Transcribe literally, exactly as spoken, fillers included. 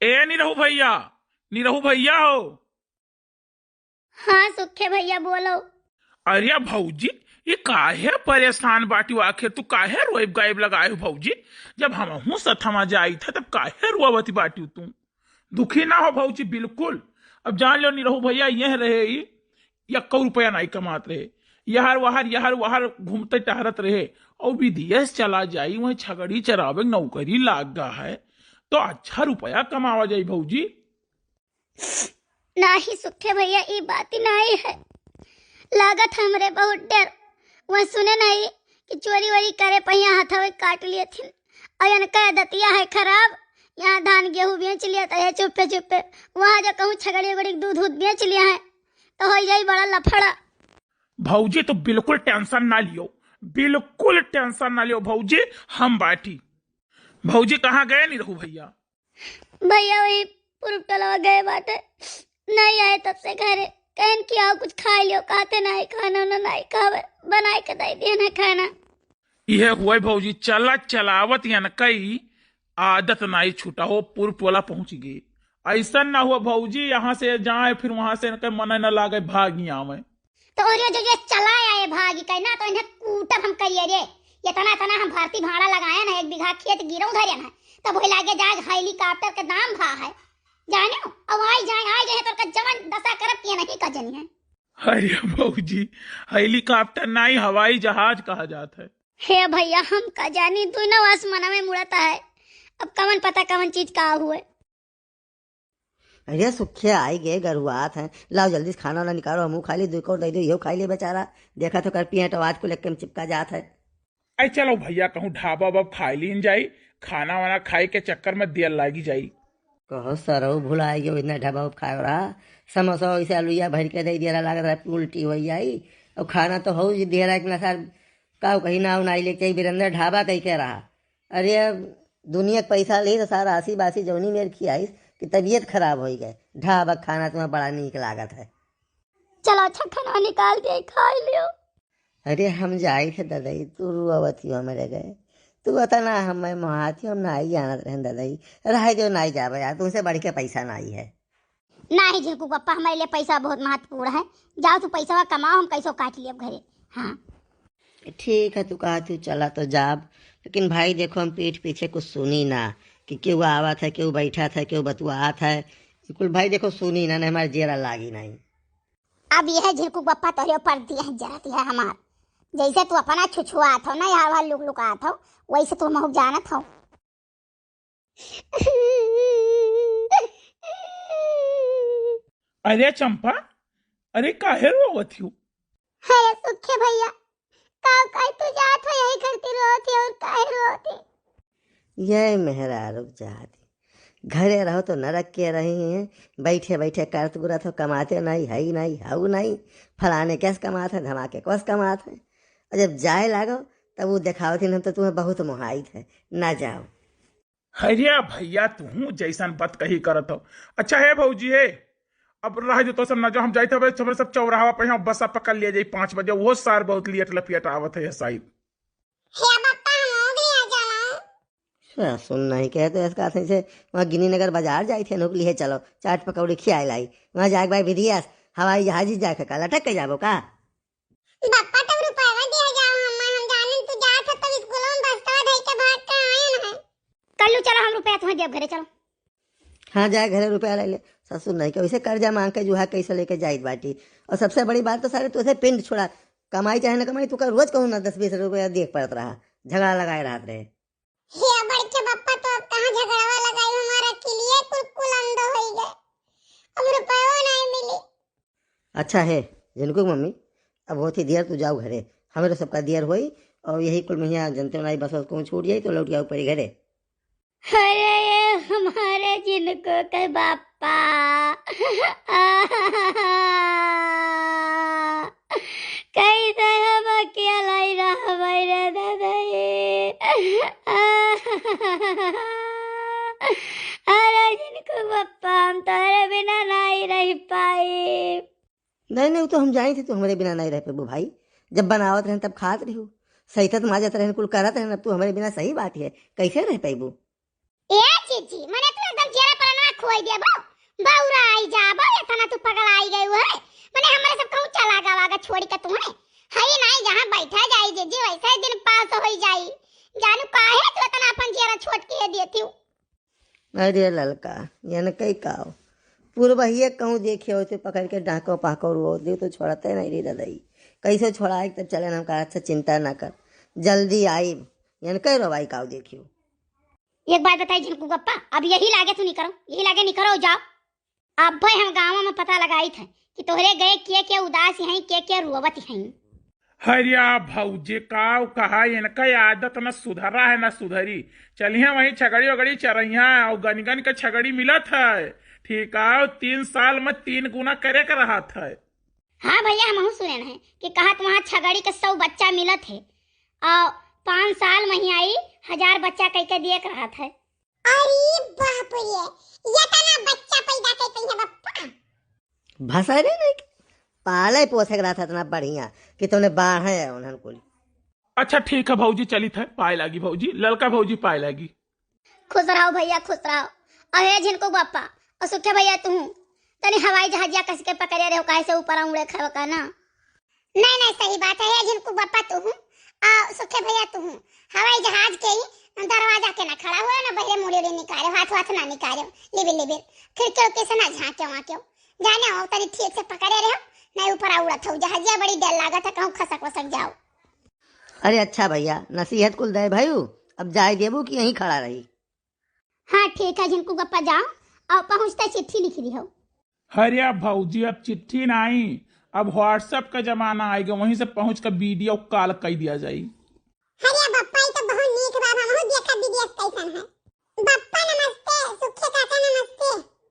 ए निरहू भइया, निरहू भइया हो। हाँ सुखे भइया, बोलो। अरे भौजी, ई काहे परेशान बाटिउ आखिर? तू काहे रोइब गाइब लगाए हो भौजी? जब हमहूँ सथमा जाइत है तब काहे रोवत बाटिउ तू? दुखी ना हो भौजी, बिल्कुल। अब जान लो निरहू भइया यह रहे ई, यक्को रुपया नाई कमात रहे, यहर वहर यहर वहर घूमते टहरत रहे, और विदेश चला जाई, वहीं छगड़ी चरावे के नौकरी लाग गा है, तो अच्छा रुपया कमावा जाई भौजी। नाही सुखे भइया, ई बात ही नाही है। लागत हमरे बहुत डर। वह सुने नाही कि चोरी वोरी करे पहिया हथवे काट लिए थिन। और इनका आदतिया है खराब। यहाँ धान गेहूँ बेच लिया तो है चुप्पे चुप्पे। वहाँ जो कहूँ छगड़ी उगड़ी दूध दूध बेच लिया है तो हो जाई बड़ा लफड़ा। भौजी तो बिल्कुल टेंशन ना लियो, बिल्कुल टेंशन ना लियो भौजी, हम बाटी। भौजी कहाँ गए निरहू भइया? भइया वही पूर्व टोलवा गए बाटे, नहीं आए तब से घरे। कहन कि आओ कुछ खाई लियो, कहते नहीं खाना उना नहीं खावे, बनाए के दे दिए ना खाना। इहे हुए भौजी, चला चलावत यनकई आदत नाई छूटा हो, पूर्व टोला पहुँच गए। ऐसा ना हुआ भौजी, यहाँ से जाए फिर वहाँ से इनके मन न लागे भागी आवे। तो ओरियो जो ये चला आए भागी कहे ना, तो इन्हें कूटब हम कहिए रे। इतना इतना हम भर्ती भाड़ा लगाए ना, एक बीघा खेत गिरऊ धरे ना, तब वही लागे जाए हेलीकॉप्टर के दाम भा है, जाने हो? अब आई जाए, आई जाए तो का जवन दशा करब किए नहीं का जनी है। अरे भौजी, हेलीकॉप्टर नहीं, हवाई जहाज कहा जात है। हे भइया, हम का जानी, दुनो आसमाना में मुड़ता है, अब कवन पता कवन चीज का हुए। अरे सुखिया आई गए, गरुआत हैं, लाओ जल्दी से खाना वाना निकालो, हमहू खा ली, दुई कौर दे दो, इहो खा ले बेचारा। देखा तो कर पियट आवाज को लेके चिपका जात है। ऐ चलो भइया, कहूँ ढाबा उबा खाई लीन जाई, खाना वाना खाए के चक्कर में देर लागी जाई। कहो सरऊ भुलाई गयो, इतना ढाबा उबा खाए रहा, समोसा वैसे आलूया भर के दे दिया, लागत रहा उल्टी हो जाई। और खाना तो हो जी दिया रहा, इतना सार का कहीं नाव नाई लेके आई, वीरेंद्र ढाबा कहीं के रहा। अरे अब दुनिया के पैसा ली तो सारा आसी बासी जौनी मेर खियाइस कि तबीयत खराब हो गए। ढाबा खाना तुम्हें बड़ा नीक लागत है। चलो अच्छा खाना निकाल दिया, खा लियो। अरे हम जाई थे ददई, तू रुआवत ही हमरे गए। तू बता ना, हम मैं मोहाती हम ना आई जानत रहन ददई। रह दो ना आई जाबे यार, तुमसे बढ़ के पैसा ना आई है। नाही झिरकू पप्पा, हमरे लिए पैसा बहुत महत्वपूर्ण है। जाओ तू पैसा कमाओ, हम कैसो काट लियब घरे। हाँ। ठीक है, तू कहा तू चला तो जाब, लेकिन भाई देखो हम पीठ पीछे कुछ सुनी ना कि केहू आवत है, केहू बैठत है, केहू बतुआत है। ये कुल भाई देखो सुनी ना, नहीं हमारे जेरा लागी नहीं। अब यह झिरकू पप्पा तोहरे ऊपर दिया है, जरत है हमार। जैसे तू अपना छुछुआत हो ना, यहाँ वहाँ लुक लुकात हो, वैसे तू महू जानत हो। अरे चंपा, अरे काहे रोवत हो? अरे सुखे भइया, का कहे तू जात हो यही खातिर रोवत हो और काहे रोवत हो? ये मेहरारू जात, घरे रहो तो नरक के रही हैं, बैठे बैठे करत गुरत हो, कमाते नहीं, हई नहीं, हऊ नहीं, फलाने कैस कमात है, धमाके कस कमात है। और जब जाए लागो तब वो देखावत ही, हम तो तुम्हें बहुत मोहाइत है, ना जाओ। अरे भइया, तुहूँ जैसन बतकही करत हो। अच्छा हे भौजी हे, अब रह जो तो सब न जाओ, हम जाइत हवे, हमरे सब चौराहा पे यहाँ बसा पकड़ लिया जाई पाँच बजे, वो सार बहुत लेट लपियट आवत है शायद। हे बप्पा, हम ओगरी आ जाना। सुन नहीं कहे तो इसका से वहाँ गिनी नगर बाजार जाई थे, नौकरी है, चलो चाट पकौड़ी खियाए लाई, वहाँ जाके भाई विधियस हवाई जहाज ही जाके का लटक के जाबो का? बप्पा, तब रुपया दिया जाओ, हम, हम जाने तू जात हो, तब स्कूल में बस्ता धई के भाग के आए न है। कल्लू, चलो, हम रुपया तुम्हें देब घरे, चलो। हाँ, जाए घरे रुपया ले ले। ससुर नहीं के वैसे कर्जा मांग के जुहा कैसे लेके जाइत बाटी। और सबसे बड़ी बात तो सारे तुझे पिंड छोड़ा, कमाई चाहे ना कमाई, तू का रोज कहूँ ना दस बीस रुपया देख पड़त रहा, झगड़ा लगाए रहत रहे। हे बड़के बप्पा, तो अब कहाँ झगड़वा लगाई, हमारा किलिए कुल कुलंदो होई गए, अब रुपयो नहीं मिली। अच्छा है, जिनको मम्मी, अब होती दियर तू जाओ घरे, हमें तो सबका दियर होई, और यही कुल महिया जनते नाई बस, बस कहूँ छूट जाई तो लौट आओ परी घरे। अरे ये हमारे जिनको के बापा, कैसे हम अकेला ही रहबै रे दादाई? अरे जिनको बापा, हम तोहरे बिना नहीं रह पाई। नहीं, नहीं, वो तो हम जानी थे, तू हमरे बिना नहीं रह पेबू भाई। जब बनावत रहन, तब खात रहू, सहितत माजत रहन, कुल करत रहन, अब तू हमरे बिना सही बात है, कैसे रह पेबू? ए जीजी, मने तू एकदम जेरा परनवा कोई देबो, बौरा आई जाबो, एतना तू पगलाई गई है। मने हमरे सब कहूँ चला गवा गा छोड़ी के तूने। हई नाई जहाँ बैठा जाई जे, जे वैसे दिन पास होई जाई। जानू काहे तू एतना अपन जियरा छोट किहे देती हूँ? अरे ललका, यनकई काव? पुरबहिए कहूँ देखे होते पकड़ के डाको पाको रुओ दे तो छोड़ते नहीं रे ददई। कैसे छोड़ाए तब चले हम कहा, "अच्छा चिंता ना कर, जल्दी आइब।" यनकई रोवाई काव देखियो। एक बात बताई झिनकू गप्पा, अब यही लागे तू नहीं करो, यही लागे नहीं करो, जाओ। अब भाई हम गाँव में पता लगाई थे कि तोहरे गए के के उदास हैं, के के रुअवत हैं। हरिया भौजी काव कहा, इनका आदत न सुधरा है न सुधरी। चलिए वहीं छगड़ी वगड़ी चरैया और गन गन के छगड़ी मिलत है। ठीक आओ, तीन साल में तीन गुना करे के रहत है। हाँ भैया, हमहू सुने हैं कि कहत वहाँ छगड़ी के सौ बच्चा मिलत है और पाँच साल में ही आई हजार बच्चा कह के दिए के रहत है। अरे बाप रे, ये तना बच्चा पैदा कर पई है बप्पा। भसरे नहीं के पाले पोसे के रहत है इतना बढ़िया कि तूने बाढ़े है उन्हन कुल। अच्छा ठीक है भौजी, चलित है, पाए लागी भौजी, ललका भौजी पाए लागी। खुश रहो भैया, खुश रहो। अहे झिनकू बापा, और सुखे भैया तू तनी हवाई जहाजिया कस के पकड़े रहो, काहे से ऊपर उड़े खावे का ना। नहीं, नहीं, सही बात है, हे झिनकू बापा तू हूँ, आ सुखे भैया तू हूँ, हवाई जहाज के ही दरवाजा के ना खड़ा हुआ ना, बहरे मुड़ी उड़ी निकाले, हाथ वाथ ना निकाले, लिबिर लिबिर, खिड़की उड़की से ना झांके वांके, जाने हो तनी ठीक से पकड़े रहो, नहीं ऊपर उड़त हो जहाजिया, बड़ी डर लागत है, कहूँ खसक वसक जाओ। अरे अच्छा भैया, नसीहत कुल दे भयू, अब जाए देबू कि यहीं खड़ा रही? हाँ ठीक है झिनकू गप्पा, जाओ और पहुँचते चिट्ठी लिख दिहो। अरे भौजी, अब चिट्ठी नहीं, अब WhatsApp का जमाना आएगा, वहीं से पहुँच कर वीडियो कॉल कर दिया जाए। अरे बप्पा, ई तो बहुत नीक बात, हमहू देखा वीडियो कैसन है। बप्पा नमस्ते, सुखे काका